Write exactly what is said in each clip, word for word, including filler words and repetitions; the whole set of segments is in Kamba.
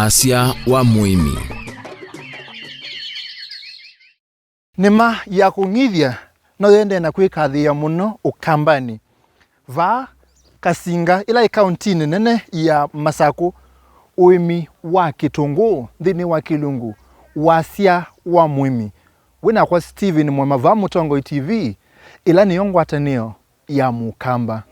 Asya wa mũĩmi. Nĩma ya kũng'ithya no yende na kwĩkathĩĩa mũno Ũkambanĩ. Vaa Kasinga, ĩla ĩ kauntinĩ nene ya Masakũ, ũĩmi wa kĩtũngũũ nthĩnĩ wa kĩlungu wasya wa mũĩmi. Wĩ nakwa Stephen Mwema vaa Mũtongoi T V, ĩla nĩyo ngwatanĩo ya Mũkamba.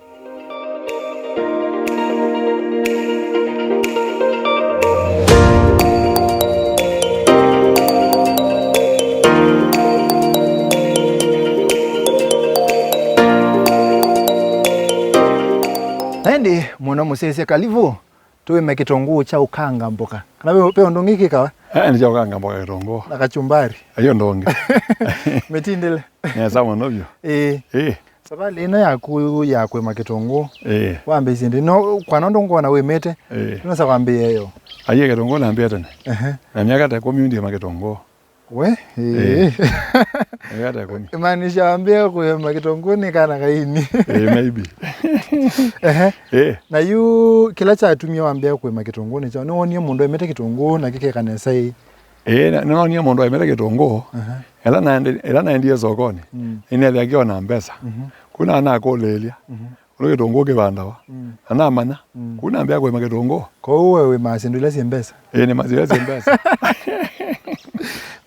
Na ĩndĩ mũno mũsyaĩĩsya kalivu. Tũĩme kĩtũngũũ kya ũkanga mboka. Kana ve, ve ũndũ ũngĩ kĩkawa? Eh, nĩ kya ũkanga mboka kĩtũngũũ. Na kachumbari. Ayo ũndũ ũngĩ. Mĩtindĩle. Nesa mũno vyũ. Ĩĩ. Ĩĩ. Savalĩ ĩno yaku ya kũĩma kĩtũngũũ. Ĩĩ. Wambĩĩsye ndĩ. No, kwana ũndũ ngwona wĩmĩte. Ĩĩ. Nũsa kwambĩĩa yo. Aiye kĩtũngũũ nambĩĩa tene. Ehe. Na myaka ta ĩkũmi ndĩma kĩtũngũũ. We? Ĩĩ. Ĩĩ. Ĩĩ, ata ĩkũmi. Imaanisha wambĩĩa kũĩma kĩtũngũũ nĩ kana kaini. Ĩĩ, maybe. Ehe. Ĩĩ. Na yu kĩla kyatumie wambĩĩa kũĩma kĩtũngũũ nĩ kyaũ? Nĩwonie mũndũ aĩmĩte kĩtũngũũ na kĩkeka nesa ĩĩ? Ĩĩ, na, nĩnonie mũndũ aĩmĩte kĩtũngũũ. Aha. Ĩla naendi-, ĩla naendie sokonĩ, mm, nĩneethĩa kĩona mbesa. Mhm. Kũu na nakũlĩĩlya. Mhm. Ũndũ kĩtũngũũ kĩvandawa. Mm. Na namanya, mm, kũu nambĩa kũĩma kĩtũngũũ. Kwoou we wĩmaa syĩndũ ila syĩ mbesa? Ĩĩ, nĩmaa ila syĩ mbesa.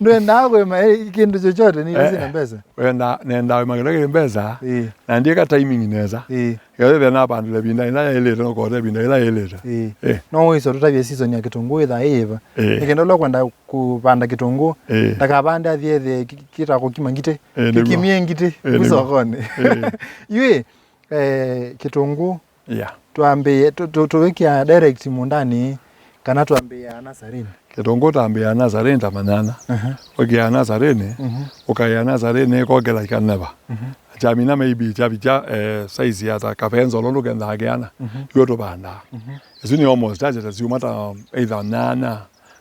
Ndwendaa kũĩma, eh, kĩndũ chochote nĩ ila, eh, syĩna mbesa? Wenda, nendaa kũĩma kĩndũ kĩ mbesa, ĩĩ, na ndiĩka timing nesa. Ĩĩ. Ĩkethĩa napandĩle ĩvinda ĩla yaĩlĩte, nokote ĩvinda ĩla yaĩlĩte. Ĩĩ. Ĩĩ. No wĩsa ũtũtavye season ya kĩtũngũũ ĩthaa ĩyĩva? Ĩĩ. Nĩ kenda ũla ũkwenda kũvanda kĩtũngũũ, ĩĩ, ndakavande athiĩ ethĩe kĩ-, kĩtako kĩma ngitĩ, ĩĩ, nĩguo, kĩkimie ngitĩ, ĩĩ, nĩguo, sokonĩ. Ĩĩ. Yu ĩ, Eh, kĩtũngũũ. Yeah. Twambĩĩe, tũ-, tũ-, tũwĩkĩa direct mũũndanĩ, kana twambĩĩaa nasarĩnĩ? Kĩtũngũũ tambĩĩaa nasarĩnĩ ta manyanya. Aha. Wĩkĩaa nasarĩnĩ, mhm, ũkaĩa nasarĩnĩ, kokela ikaneva. Mhm. Kyamina maybe kyavikya, eh, size ya ta kabenzo lũlũ kendaa kĩana. Mhm. Yu tũvandaa. Mhm. Isu nĩ almost acha ta syuma ta either nyanya,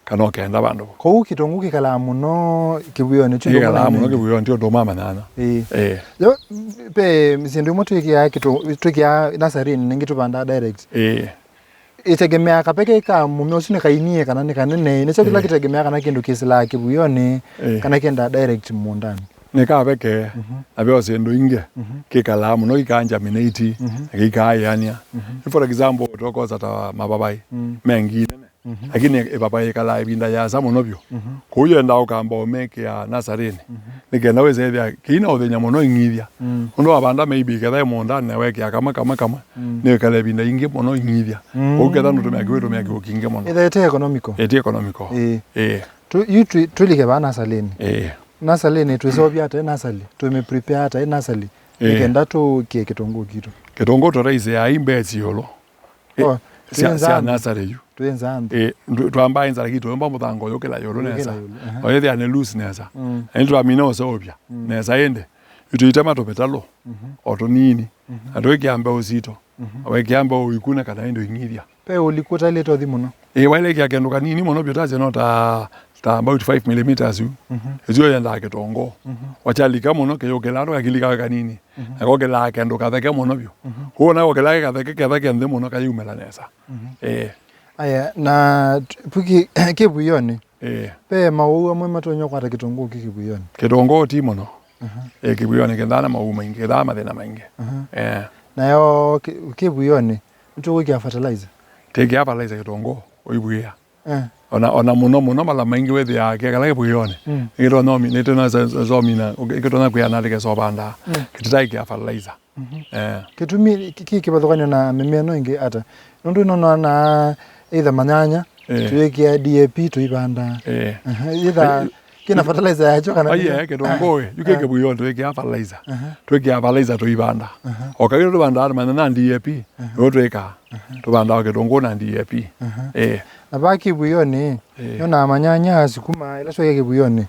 kana ũkenda vandũ. Kwoou kĩtũngũũ kĩkalaa mũno kĩvuĩonĩ, kyu kĩkalaa mũno kĩvuĩonĩ, ti ũndũ ma manyanya. Ĩĩ. Ĩĩ. Yo, ve syĩndũ imwe twĩkĩaa kĩtũ-, twĩkĩaa nasarĩnĩ, na ingĩ tũvandaa direct. Ĩĩ. Ĩtegemeaa kapeke ka mũmea ũsu nĩ kainie kana nĩ kanene. Nĩkyo kĩla, ĩĩ, kĩtegemeaa kana kĩndũ kĩsĩlaa kĩvuĩonĩ, ĩĩ, kana kĩendaa direct mũũndanĩ. Nĩ kaveke, mhm, na ve o syĩndũ ingĩ, mhm, kĩkalaa mũno, ikaa germinate, mhm, na kĩikaa ĩanĩa. Mhm. Nĩ for example, tũkosa ta mavavai, mm, me ngii nene. Mhm. Lakini ĩvavai ĩkalaa ĩvinda yĩasa mũno vyũ. Mhm. Kwoou yendaa ũkamba ũmekĩa nasarĩnĩ. Mhm. Nĩ kenda wĩsethĩa kĩina ũthĩny'a mũno ing'ithya. Mm. Ũndũ wavanda maybe ketha ĩ mũũndanĩ na wekĩa kamwe, kamwe, kamwe, mm, nĩwĩkala ĩvinda ingĩ mũno ing'ithya. Mm. Kwoou ketha ndũtũmĩa kĩwĩtũmĩa kĩw'ũ kingĩ mũno. Ĩtha ĩte economical. Ĩti economical. Ĩĩ. Ĩĩ. Tũ-, yu twi-, tũlike vaa nasarĩnĩ. Ĩĩ. Nasarĩnĩ twĩseũvya ata ĩ nasarĩ? Twĩmĩ prepare ata ĩ nasarĩ? Ĩĩ. Nĩ kenda tũkĩe kĩtũngũũ kitũ. Kĩtũngũũ tũraisĩaa i mbesi ĩũlũ. Ĩ, oh, sya, twĩ sya nza nthĩ. Nasarĩ yu. Twĩ nza nthĩ. Ĩ, ndũ-, twambaa nza lakini tũyũmba mũthanga ũyũkĩla ĩũlũ nesa. Ũyũkĩla ĩũlũ, aha. Oyethĩa nĩ loose nesa. Mm. Na nĩtwamina ũseũvya, mm, nesa ĩndĩ. Yu tũitema tũmĩtalũ, mhm, o tũnini. Mhm. Na twĩkĩa mbeũ sitũ. Mhm. Awekĩa mbeũ ikune kana ĩndũ ing'ithya. Ve ũliku ũtaĩlĩte ũthi mũno. Ĩ, waĩle ĩkĩa kĩndũ kanini mũno vyũ tasya no ta, ta about five millimeters yu. Mhm. Ĩsu yendaa kĩtũngũũ. Mhm. Wakyalika mũno kĩyũkĩlaa ndũkakilika kanini. Mhm. Na kokĩlaa kĩndũ katheke mũno vyũ. Mhm. Kwoou na kokĩlaa kĩ katheke, ketheke nthĩ mũno kayumĩla nesa. Mhm. Ĩĩ. Aya, na t-, pu kĩ-, kĩvuĩonĩ. Ĩĩ. Ve maũwau amwe matonya kũkwata kĩtũngũũ kĩ kĩvuĩonĩ? Kĩtũngũũ ti mũno. Aha. Ĩĩ, kĩvuĩonĩ kĩthaa na maũwau maingĩ, kĩthaa mathĩna maingĩ. Aha. Ĩĩ. Nayo kĩ-, kĩvuĩonĩ, nĩtũkwĩkĩa fertilizer? Tĩkĩa fertilizer kĩtũngũũ, ũivuĩa. Eh. Ona, ona mũno mũno mala maingĩ wĩthĩaa kĩkala kĩvuĩonĩ. Mm. Nĩkĩtonya ũmi-, nĩtũna so-, so-, somina, ũkĩ-, kĩtonya kwĩana atĩ kĩsobandaa. Mm. Kĩtitaĩkĩa fertilizer. Mhm. Eh. Kĩtumi kĩ, kĩ kĩvathũkany'o na mĩmea ĩno ĩngĩ ata? Nũndũ nonaa na either manyanya, eh, tũyĩkĩa D A P tũivanda. Eh. Aha, either eh, kĩna fertilizer yakyo kana aiye, kĩna kĩtũngũũ, yu kĩ, ah, kĩvuĩonĩ twĩkĩaa fertilizer. Aha. Twĩkĩaa fertilizer tũivanda. Aha. O kawĩra tũvandaa manyanya na D A P, aha, nĩw'o twĩkaa. Aha. Tũvandaa kĩtũngũũ na D A P. Aha. Eh. Na vaa kĩvuĩonĩ, eh, nonaa manyanya, sukuma, ila syoke kĩvuĩonĩ.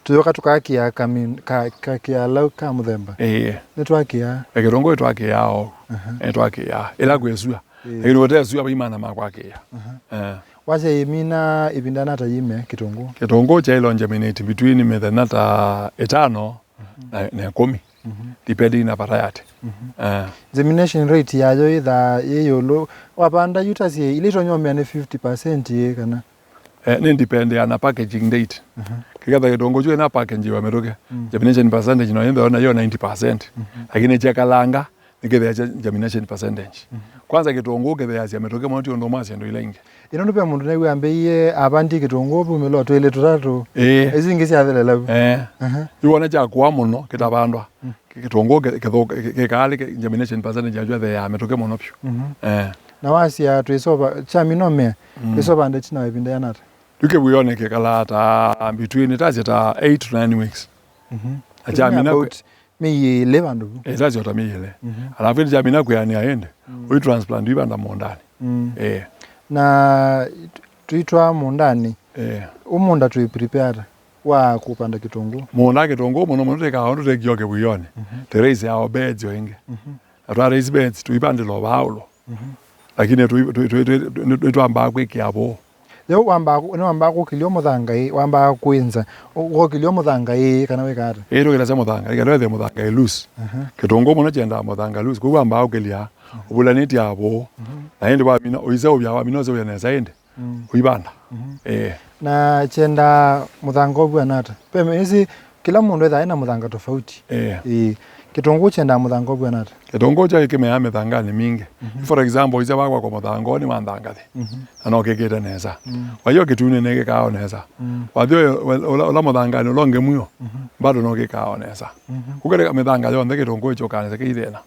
Tũyoka tũkakĩa kami-, ka, ka kĩalau ka mũthemba. Ĩĩ. Nĩtwakĩaa. E, kĩtũngũũ twakĩaa o. Aha. E, twakĩaa. Ĩla kwĩ sua. Ĩĩ. Lakini ũte sua vaimana ma kwakĩa. Aha. Eh. Wasya yĩmina ĩvinda nata yĩme kĩtũngũũ? Kĩtũngũũ kyaĩlonje minute between mĩthenya ta ĩtano, mhm, na, na ĩkũmi. Mhm. Depending na variety. Mhm. Eh. Germination rate yayo ĩthaa yĩ ĩũlũ. Wavanda yu ta syĩ, ila itonya ũmĩa nĩ fifty percent ĩ kana? Eh, nĩ dependea na packaging date. Kĩketha kĩtũngũ kyu ĩna package wa mĩtũkĩ, germination percentage no ĩthĩwa nayo ninety percent. Lakini kyekalanga nĩ kĩthĩa kya germination percentage. Kwanza kĩtũngũ kĩthĩasya mĩtũkĩ mũno ti ũndũ ũmwe wa syĩndũ ila ingĩ. Ĩno nĩ ve mũndũ nĩw'ambĩie avandie kĩtũngũ vumĩlo twĩlĩ tũtatũ. Ĩĩ. Isu ingĩ syathelela vu. Eh. Yu wona kyakũa mũno kĩtavandwa. Kĩ-, kĩtũngũ kĩ-, kĩthũka, kĩ-, kĩkaalĩ kĩ-, germination percentage yakyo ĩthĩaa mĩtũkĩ mũno vyũ. Eh. Na wasya twĩsova, kyamina ũmea, twĩsova ndetina wa ĩvinda yanata? Yu kĩw'ĩonĩ kĩkalaa ta between, tasye ta eight to nine weeks. Na kyamina kwĩ- About mĩi ĩlĩ vandũ vu. Eh, tasye o ta mĩi ĩlĩ. Alafu ĩndĩ kyamina kwĩanĩa ĩndĩ, ũi transplant ivanda mũũndanĩ. Eh. Na tũ-, tũitwaa mũũndanĩ, eh, ũmũnda twĩ prepare ata wa kũvanda kĩtũngũ? Mũũnda kĩtũngũ mũno mũno tũtĩkaa ũndũ tũtekio kĩw'ĩonĩ. Tũraise our beds o ĩngĩ. Na twa raise beds, tũivandĩla o vaa ũlũ. Lakini tũi-, tũi-, tũi-, tũi-, nĩ-, nĩtwambaa kwĩkĩa vũũ. Yo wambaa kũ-, nĩwambaa kũkĩlya mũthanga ĩ, wambaa kwĩnza, ũ-, ũkokĩlya mũthanga ĩ, kana wĩka ata? Ĩĩ, tũkĩlasya mũthanga, ĩkenda wĩthĩe mũthanga ĩ loose. Kĩtũngũ mũno kyendaa mũthanga loose, kwoou wambaa ũkĩlya, ũvulanĩtye vũũ. Na ĩndĩ wamina, ũiseũvya, wamina ũseũvya nesa ĩndĩ, ũivanda. Ĩĩ. Na kyendaa mũthanga ũvw'ana ata? Ve, ĩsĩ, kĩla mũndũ ethaa ena mũthanga tofauti. Ĩĩ. Ĩĩ. Kĩtũngũ kyendaa mũthanga ũvw'ana ata? Kĩtũngũ kyo kĩmeaa mĩthanganĩ mingĩ. For example, ĩsĩ vakwa kwa mũthanga ũũ nĩ wa nthangathĩ. Na no kĩkĩte nesa. Wayĩo kĩtunĩ nĩ kĩkaa o nesa. Wathi ũla, ũla, ũla mũthanganĩ ũla ũngĩ mwĩũ, bado no kĩkaa o nesa. Kũkĩleka mĩthanga yonthe kĩtũngũ ĩkyũkaa nesa kĩithĩna.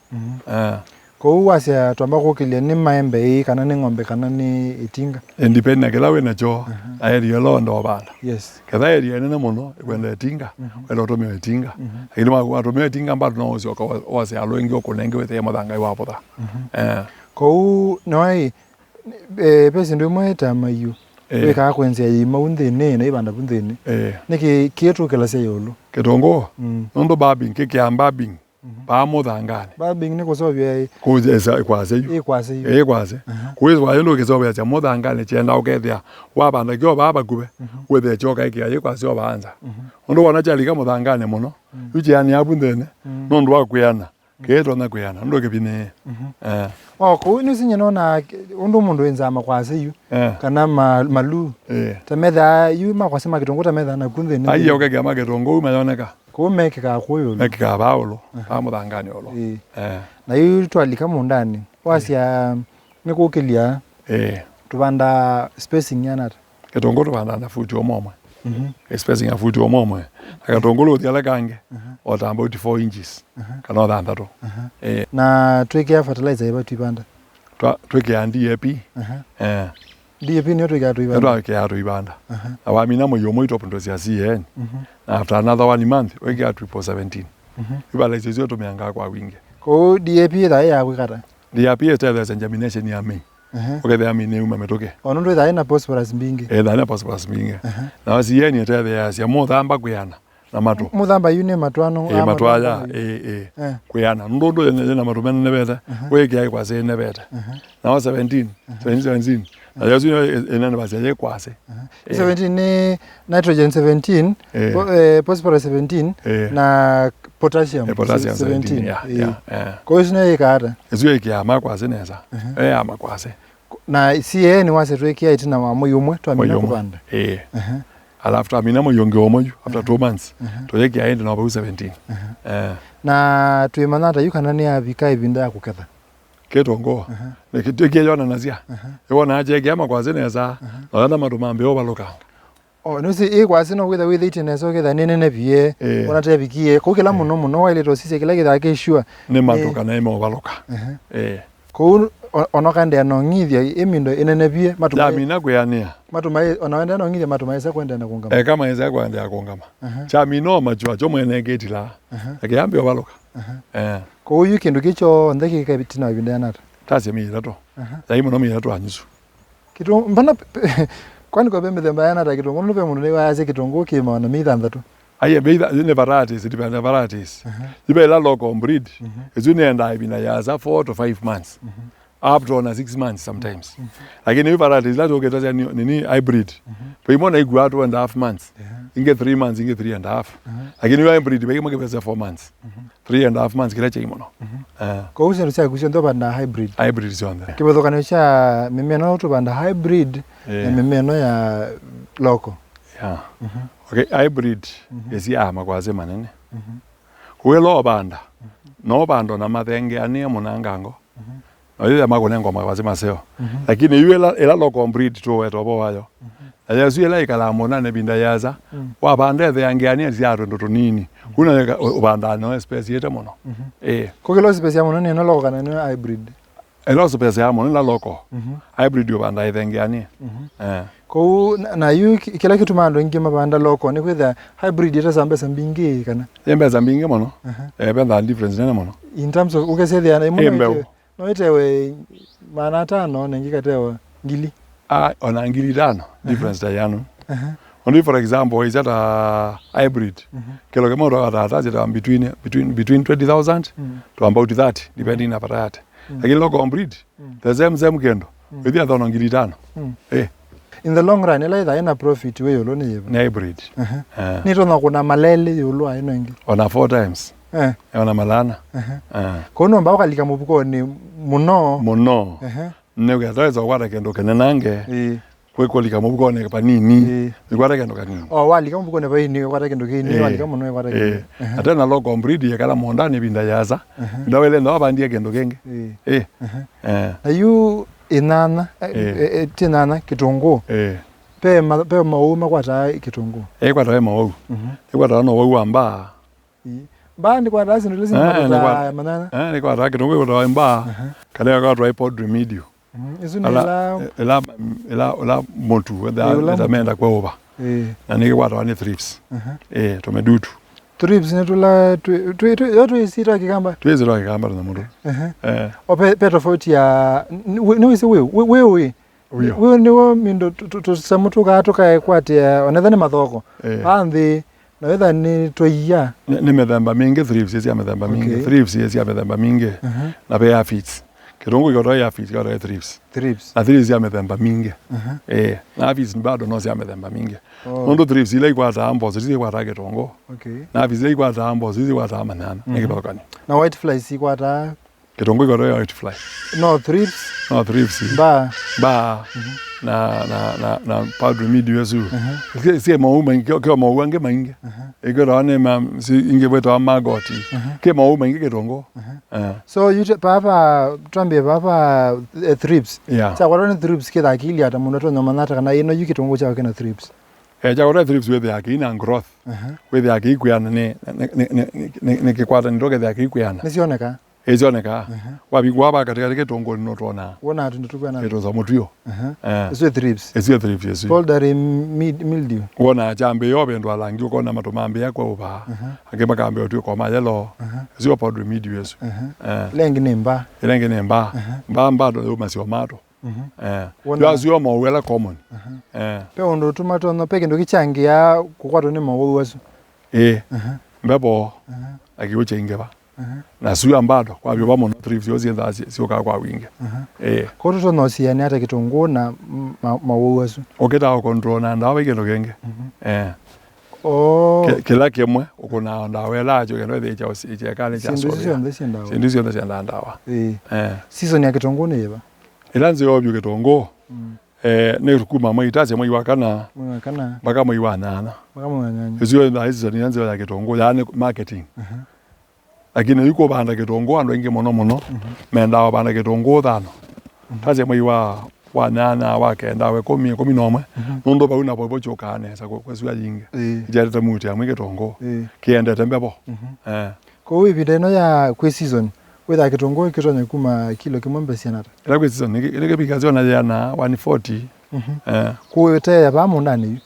Eh. Kwoou wasya twamba kũkĩlya nĩ maembe ĩĩ, kana nĩ ng'ombe, kana nĩ ĩtinga? It depend na kĩla wĩ nakyo, na area ĩla ũenda ũvanda. Yes. Ketha area nene mũno, ĩkwenda ĩtinga, wenda ũtũmĩe ĩtinga. Lakini wa-, watũmĩa ĩtinga, bado no ũsyoka wa-, wose alũ ĩngĩ ũkũnenge wĩthĩe mũthanga wavũtha. Eh. Kwoou, noĩ, eh, ve syĩndũ imwe ta maiũ, eh, wĩkaa kwenzĩa yĩima u nthĩnĩ, na ivanda vu nthĩnĩ. Eh. Nĩkĩ kĩtũkĩlasya ĩũlũ? Kĩtũngũ? Nũndũ bulbing, kĩkĩaa bulbing. Vaa mũthanganĩ. Bulbing nĩ kũseũvya ĩ? Kũsesa ĩkwasya yu. Ĩkwasya yu. Ĩkwasya. Kũĩswa yu ndũkĩseũvĩasya mũthanganĩ, kyenda ũkethĩa wavanda kyo vaa vakuvĩ, wĩthĩe kyoka ĩkĩa yĩkwasya o vaa nza. Ũndũ wona kyalika mũthanganĩ mũno, yu kĩanĩa vu nthĩnĩ, nũndũ wa kwĩana, kĩitonya kwĩana, nũndũ kĩvinĩĩe. Eh. O, kũu nĩsinye nona ũndũ mũndũ wĩnzaa makwasya yu, eh, kana ma-, maluu. Eh. Ta methaa yu makwasya ma kĩtũngũ ta methaa naku nthĩnĩ. Aiye ũkekĩa ma kĩtũngũ mayoneka. Kũu mekĩkaa kũũ ĩũlũ? Mekĩkaa vaa ũlũ, vaa mũthanganĩ ũlũ. Ĩĩ. Eh. Na yu twalika mũũndanĩ, wasya nĩ kũkĩlya, eh, tũvandaa spacing yana ata? Kĩtũngũ tũvandaa na futi ũmwe ũmwe. Spacing ya futi ũmwe ũmwe. Na katũngũlũ ũthiala kangĩ, o ta about four inches, kana o thanthatũ. Eh. Na twĩkĩa fertilizer ĩva twivanda? Twa-, twĩkĩaa D A P. Eh. D A P nĩyo twĩkĩaa tũivanda. Nĩyo twĩkĩaa tũivanda. Na wamina mwei ũmwe itopundũ sya C A N. Na after another one month, wĩkĩaa triple seventeen. Yu fertilizer isu tũmĩangaa kwa wingĩ. Kũu D A P ĩthaa ya kwĩka ata? D A P ĩtetheesya germination ya mĩi. Ũkethĩa mĩi nĩyuma mĩtũkĩ. O nũndũ ĩthaa ĩna phosphorus mbingĩ. Ĩthaa ĩna phosphorus mbingĩ. Na C A N ĩtetheeasya mũthamba kwĩana na matũ. Mũthamba yu nĩ matũ ano. Ĩĩ, matũ aya, ĩĩ, ĩĩ. Eh. Kwĩana. Nũndũ ũndũ yĩ na matũ menenevete, wĩkĩa ĩkwasĩ ĩnevete. Nao seventeen, seventeen, seventeen. Na yasu ĩnenevasya yĩkwasĩ. Ĩĩ. Seventeen nĩ nitrogen seventeen, eh, pho-, eh, phosphorus seventeen, eh, na potassium, eh, potassium seventeen, seventeen. Yeah, ĩĩ, yeah, yeah. Kwa hiyo isu nĩyo yĩkaa ata? Ĩsu yĩkĩaa makwasĩ nesa. Eh, ya makwasĩ. Na C A N wasya twĩkĩa ĩtina wa mwei ũmwe twamina kũvanda. Ĩĩ. Alafu twamina mwei ũngĩ ũmwe yu, after two months, tũyĩkĩa ĩndĩ no vau seventeen. Eh. Na twĩmanya ata yu kana nĩyavika ĩvinda ya kũketha? Kĩtũngũũ. Nĩkĩtwĩkie yonanasya. Ĩwonaa kyekĩa makwasĩ nesa, na ona matũ mambĩĩa ũvalũkanga. O, nũsĩ ĩkwasĩ no wĩtha wĩthĩĩtye nesa ũketha nĩ nene vyũ. Eh. Ona tevikie. Kũu kĩla mũno mũno waĩlĩte ũsisya kĩla kĩthaa kĩ sure. Nĩ matũ kana ĩmeũvalũka. Eh. Kũu o-, ona ũkaendeea na ũng'ithya ĩmindo ĩnene vyũ, matũ mai-, yamina kwĩanĩa. Matũ mai-, ona waendeea na ũng'ithya matũ maĩsa kũendeea na kũngama. Eka maĩsa kũendeea kũngama. Kyamina o makyũa kyo mwene kĩtilaa. Na kĩyambĩa ũvalũka. Eh. Kwoou yu kĩndũ kĩ kyonthe kĩka ĩtina wa ĩvinda yana ata? Tasye mĩi ĩtatũ. Yai mũno mĩi ĩtatũ anyusu. Kĩtũ-, mbona pe-, pe-, kwani kwa ve mĩthemba yana ata kĩtũngũ? Nũndũ ve mũndũ nĩwayasya kĩtũngũ kĩ maana mĩi thanthatũ. Aiye, mĩi tha-, nĩ varieties, depend on varieties. Ive ila local breed, isu nĩendaa ĩvinda yĩasa four to five months. Up to ona six months sometimes. Lakini ivi varieties ila tũkĩtasya ni, nini hybrid. Ve imwe naikuaa two and a half months. Ingĩ three months, ingĩ three and a half. Lakini ivi hybrid, ve imwe kĩvesa four months. Three and a half months kĩla kyai mũno. Eh. Kwoou syĩndũ syaku syonthe ũvandaa hybrid? Hybrid syonthe. Kĩvathũkanĩo kya mĩmea ĩno tũvanda hybrid na mĩmea ĩno ya Local. Yeah. Okay, hybrid ĩsyaa makwasĩ manene. Kũu ĩla ũvanda, no ũvanda ona mathengeanĩe mũnangango. Na yĩthĩa makũnengwa makwasĩ maseo. Lakini yu ĩla, ĩla local breed tũweta ũvoo wayo. Na yesu ĩla ĩkalaa mũnane ĩvinda yĩasa, wavanda ĩtheangeanĩe sya tũndũ tũnini. Kuna ũvandaa no space yĩte mũno. Ĩĩ. Kũkĩla space ya mũno nĩ ĩno local kana nĩ hybrid? Ĩla space ya mũno ĩla local. Hybrid ũvandaa ĩthengeanĩe. Eh. Kũu na, na yu ki- kĩla kĩtumaa andũ aingĩ mavanda local nĩ kwĩthĩa hybrid ĩtesa mbesa mbingĩ kana? Yĩ mbesa mbingĩ mũno. Eh, vethaa difference nene mũno. In terms of ũkesethĩa na ĩmwe Ĩ no mbeũ. ĩte- no ĩtewe maana atano na ĩngĩ ĩkatewa ngili. Ah, ona ngili itano difference ta yanu. Aha. Only for example, is that a hybrid? Kĩlo kĩmwe ũtwaa tata chita between, between, between twenty thousand to about thirty, depending na variety. Lakini local breed, the same, same kĩndũ. Wĩthĩa thono ngili itano. Eh. In the long run, ĩla ĩthaa ĩna profit wĩ ĩũlũ nĩ yĩva? Nĩ hybrid. Aha. Eh. Nĩtonya kũna malelĩ ĩũlũ wa ĩno ĩngĩ. Ona four times. Eh. Ona malana. Aha. Eh. Kũu nomba ũkalika mũvukonĩ mũno. Mũno. Aha. Nĩgetha wĩsa kũkwata kĩndũ kĩnenange. Ĩĩ. Kwĩ kũlika mũvukonĩ panini. Ĩĩ. Ĩkwata kĩndũ kanini. O, walika mũvukonĩ vanini, ĩkwata kĩndũ kĩnini, ĩĩ, walika mũno, ĩkwata kĩndũ. Ĩĩ. Aha. Ate na local breed yekala mũũndanĩ ĩvinda yĩasa. Aha. Ĩvinda wĩlenda wavandie kĩndũ kĩngĩ. Ĩĩ. Ĩĩ. Aha. Eh. Na yu ĩnyanya, eh, Ĩĩ. eh, eh, ti nyanya, kĩtũngũũ. Ĩĩ. Pe ma-, pe mawau makwataa kĩtũngũũ. Ĩkwatawa ĩ mawau. Mhm. Ĩkwatawa na ũwau wa mbaa. Ĩĩ. Mbaa nĩkwataa syĩndũ ila Eh, syĩmakwata nĩkwa- manyanya. Eh, nĩkwatawa kĩtũngũũ ĩkwatawa mbaa. Aha. Kana ĩkwatawa ĩ powdery mildew. Mhm. Ĩsu nĩ Ala- ĩla ĩla ĩla ĩla mũtu wetha Ĩĩ, ũla mũtu. Menda kwa ũva. Ĩĩ. Na nĩkĩkwatawa nĩ thrips. Aha. Eh, tũmedutu. Thrips nĩ tũla twĩ twĩ twĩ yo twĩsitwa kĩkamba. Twĩsitwa kĩkamba tũna mũndũ. Aha. Eh. O pe pe tofauti ya nĩ wĩsĩ wĩ wĩ wĩ Wĩo. Wĩ nĩw'o mindo tũ- tũ- tũsamũ tũkaa tũkaekwatĩa onetha nĩ mathoko. Eh. Anthĩ na wetha nĩ tũia. Nĩ nĩ mĩthemba mingĩ, thrips ĩ sya mĩthemba mingĩ. Okay. Thrips ĩ sya mĩthemba mingĩ. Mhm. Na ve aphids. Kĩtũngũũ kĩkotwa ĩ aphids, kĩkotwa ĩ thrips. Thrips. Na thrips sya mĩthemba mingĩ. Mhm. Eh, na aphids bado no sya mĩthemba mingĩ. Oh. Nũndũ thrips ila ikwataa mboso, isu ikwataa kĩtũngũũ. Okay. Na aphids ila ikwataa mboso, isu ikwataa manyanya. Nĩ Mhm. kĩvathũkany'o. Na white flies ikwataa Kĩtũngũũ ĩkwetwa white fly. No thrips. No thrips. Mbaa. Mbaa. Na, na, na, na powdery mildew ĩsu. Aha. Syĩ, syĩ mawau maingĩ, kĩ, kĩ mawau angĩ maingĩ. Aha. Ĩkwetawa nĩ ma, si, ingĩ wĩtawa maggot. Aha. Kĩ mawau maingĩ kĩtũngũũ. Aha. Eh. So, you te- papa, twambie papa, eh, thrips. Yeah. Kyakwatwa nĩ thrips kĩthaa kĩilyĩ ata mũndũ atonya ũmanya ata kana ĩno yu kĩtũngũũ kyao kĩna thrips? Eh, kyakwatwa thrips wĩthĩaa kĩina growth. Aha. Wĩthĩaa kĩikwĩana nĩ, nĩ, nĩ, nĩ, nĩ, nĩ kĩkwatanĩto kĩthĩaa kĩikwĩana. Nĩsyoneka? Ĩsyonekaa. Aha. Wavingũa va katĩkatĩ kĩtũngũũnĩ nũtwonaa. Wonaa tũndũ tũkwĩana. Ĩtũsa mũtw'o. Aha. Eh. Ĩsu ĩ thrips. Ĩsu ĩ thrips ĩsu. Powdery mid- mildew. Wonaa kyambĩĩa ũvĩndũa langi ũkona matũ mambĩĩa kweũvaa. Aha. Angĩ makambĩĩa ũtw'ĩka ma yellow. Aha. Ĩsu ĩ powdery mildew ĩsu. Aha. Eh. Ĩla ĩngĩ nĩ mbaa. Ĩla ĩngĩ nĩ mbaa. Aha. Mbaa mbado yũmasya matũ. Mhm. Eh. Wona- Yo asu yo mawau ala common. Aha. Eh. Pe ũndũ ũtuma tonya, pe kĩndũ kĩkyangĩaa kũkwatwa nĩ mawau asu. Ĩĩ. Aha. Mbevo. Aha. Na kĩw'ũ kyaingĩva. Aha. Na sua mbado, kwa vyũva mũno, thrips yo syĩthaa sy- syũkaa kwa wingĩ. Aha. Ĩĩ. Kwoou tũtonya ũsianĩa ata kĩtũngũũ na ma- mawau asu? Ũkĩtaa ũkontrol na ndawa ĩ kĩndũ kĩngĩ. Mhm. Eh. Oh. Kĩ- kĩla kĩmwe ũkũnaa ndawa ĩla akyo kĩndũ ĩthĩkya ũsi- kyekanĩ kya Syĩndũ isu soya. Syonthe syendaa. Syĩndũ isu syonthe syendaa ndawa. Ĩĩ. Eh. Season ya kĩtũngũũ nĩ yĩva? Ĩla nzeo vyũ kĩtũngũũ, Mm. eh, nĩ kuma mwei itasya mwei wa kana Mwei wa kana. Mpaka mwei wa nyanya. Mpaka mwei wa nyanya. Ĩsu yo nĩ season ĩla nzeo ya kĩtũngũũ, yaani marketing. Aha. Lakini yu kũvanda kĩtũngũũ, andũ aingĩ mũno mũno, Mhm. mendaa kũvanda kĩtũngũũ thano. Mhm. Tasya mwei wa, wa nyanya, wa kenda, wa ĩkũmi, ĩkũmi na ũmwe, Mhm. nũndũ vau napo vo kyũkaa nesa, kwĩ- kwĩ sua yingĩ. Ĩĩ. Ĩkyendete muti amwe kĩtũngũũ. Ĩĩ. Kĩendete mbevo. Mhm. Eh. Kwoou ĩvinda ĩno ya kwĩ season, wĩthaa kĩtũngũũ kĩtonya kuma kilo kĩmwe mbesa siana ata? Ĩla kwĩ season, nĩ kĩ- nĩ kĩvika syona yĩana one forty. Mhm. Eh. Kũteea vaa mũũndanĩ yu?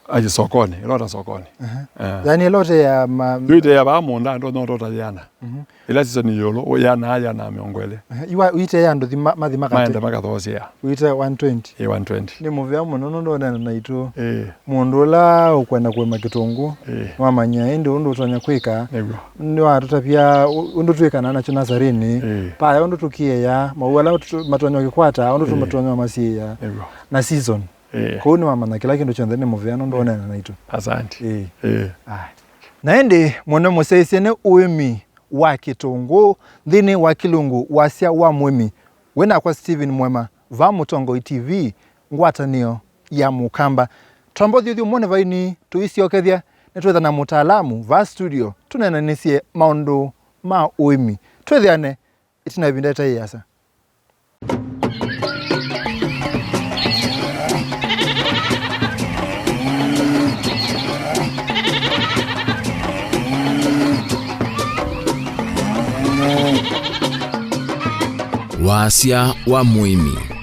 Aje sokoni, ĩla ũta sokoni. Aha. Eh. Yaani ĩla ũteea ma- Yu ĩteea vaa mũũnda, ndo no tota yĩana. Mhm. Ĩla season ĩ ĩũlũ, yĩana, yĩana mĩongo ĩlĩ. Aha. Iwa- ũiteea andũ thi ma- mathi makate. Maende makathoosea. Ũite one twenty. Ĩ one twenty. Nĩ mũvea mũno nũndũ ũneena naitũ. Ĩĩ. Mũndũ ũla ũkwenda kũĩma kĩtũngũũ, Ĩĩ. nĩwamanyĩa ĩndĩ ũndũ ũtonya kwĩka. Nĩw'o. Nĩwatũtavya ũ- ũndũ twĩkanaa nakyo nasarinĩ. Ĩĩ. Vaya ũndũ tũkĩea, mawau ala tũ- matonya kũkwata, ũndũ Ĩĩ. tũmatonya masyĩĩa. Nĩw'o. Na season. Ĩĩ. Kwoou nĩwamanya kĩla kĩndũ kyonthe nĩ mũvea nũndũ ũneena naitũ. Asante. Ĩĩ. Ĩĩ. Aya. Na ĩndĩ mũno mũsyaĩĩsye nĩ ũĩmi wa kĩtũngũũ nthĩnĩ wa kĩlungu Wasya wa Mũĩmi. Wĩ nakwa Stephen Mwema, vaa Mũtongoi T V, ngwatanĩo ya Mũkamba. Twamba ũthiũthiũmũnĩ vaini, tũisyokethya, nĩtwĩtha na mũtaalamu vaa studio tũneenanĩsye maũndũ ma ũĩmi. Twĩthĩane ĩtina wa ĩvinda ĩtaĩ ĩasa. Wasya wa mũĩmi.